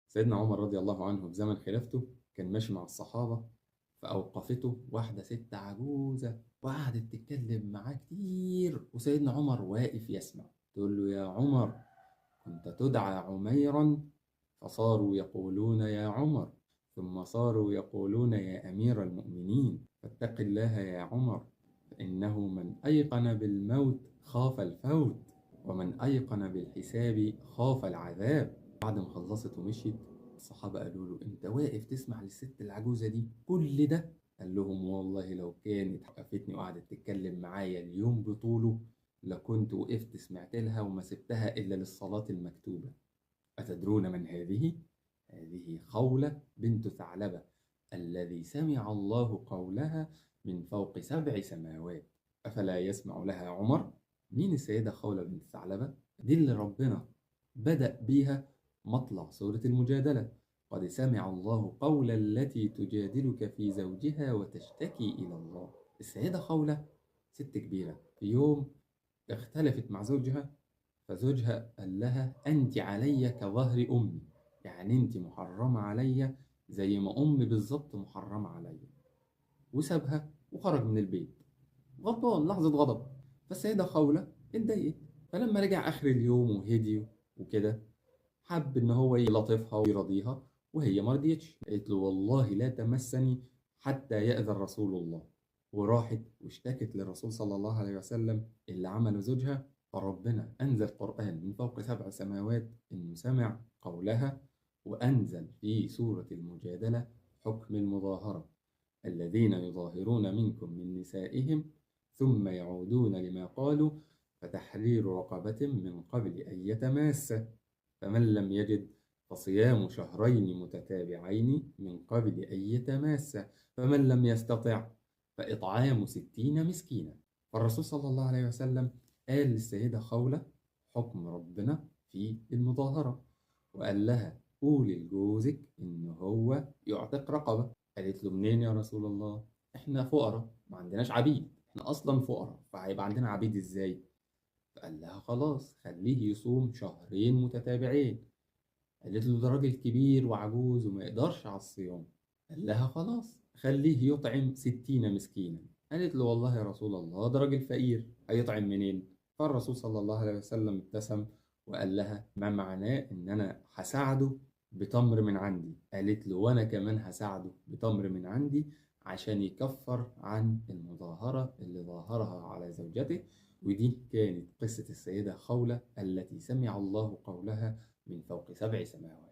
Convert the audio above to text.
سيدنا عمر رضي الله عنه في زمن خلافته كان ماشي مع الصحابة، فأوقفته واحدة ست عجوزة وقعدت تتكلم معاه كتير، وسيدنا عمر واقف يسمع. تقول له: يا عمر، كنت تدعى عميرا فصاروا يقولون يا عمر، ثم صاروا يقولون يا أمير المؤمنين، فاتق الله يا عمر، فإنه من أيقن بالموت خاف الفوت، ومن أيقن بالحساب خاف العذاب. بعد ما خلصت ومشيت، الصحابة قالوا له: أنت واقف تسمع للست العجوزة دي كل ده؟ قال لهم: والله لو كانت وقفتني وقعدت تتكلم معايا اليوم بطوله لكنت وقفت سمعت لها وما سبتها إلا للصلاة المكتوبة. أتدرون من هذه؟ هذه خولة بنت ثعلبة الذي سمع الله قولها من فوق 7 سماوات، أفلا يسمع لها عمر؟ مين السيدة خولة بنت ثعلبة؟ دي اللي ربنا بدأ بيها مطلع سورة المجادلة: قد سمع الله قول التي تجادلك في زوجها وتشتكي إلى الله. السيدة خولة ست كبيرة، في يوم اختلفت مع زوجها، فزوجها قال لها: أنت علي كظهر أمي، يعني أنت محرمة علي زي ما أمي بالظبط محرمة علي. وسابها وخرج من البيت غضبان، لحظة غضب. فالسيدة خولة اتضايقت، فلما رجع آخر اليوم وهدي وكده، حب إن هو يلطفها ويرضيها، وهي ما رضيتش. قالت له: والله لا تمسني حتى يأذن رسول الله. وراحت واشتكت للرسول صلى الله عليه وسلم اللي عمله زوجها، فربنا أنزل قرآن من فوق 7 سماوات إنه سمع قولها، وأنزل في سورة المجادلة حكم المظاهرة: الذين يظاهرون منكم من نسائهم ثم يعودون لما قالوا فتحرير رقبة من قبل أن يتماس، فمن لم يجد فصيام شهرين متتابعين من قبل أن يتماس، فمن لم يستطع فإطعام 60 مسكينا. فالرسول صلى الله عليه وسلم قال للسيدة خولة حكم ربنا في المظاهرة، وقال لها: قولي لجوزك إن هو يعتق رقبة. قالت له: منين يا رسول الله؟ إحنا فقراء، ما عندناش عبيد، إحنا أصلا فقراء، فهيبقى عندنا عبيد إزاي؟ فقال لها: خلاص، خليه يصوم شهرين متتابعين. قالت له: ده راجل كبير وعجوز وما يقدرش على الصيام. قال لها: خلاص، خليه يطعم 60 مسكينا. قالت له: والله يا رسول الله، ده راجل فقير، هيطعم منين؟ فالرسول صلى الله عليه وسلم ابتسم وقال لها: ما معناه إن أنا هساعده بتمر من عندي؟ قالت له: وأنا كمان هساعده بتمر من عندي عشان يكفر عن المظاهرة اللي ظاهرها على زوجته. ودي كانت قصة السيدة خولة التي سمع الله قولها من فوق 7 سماوات.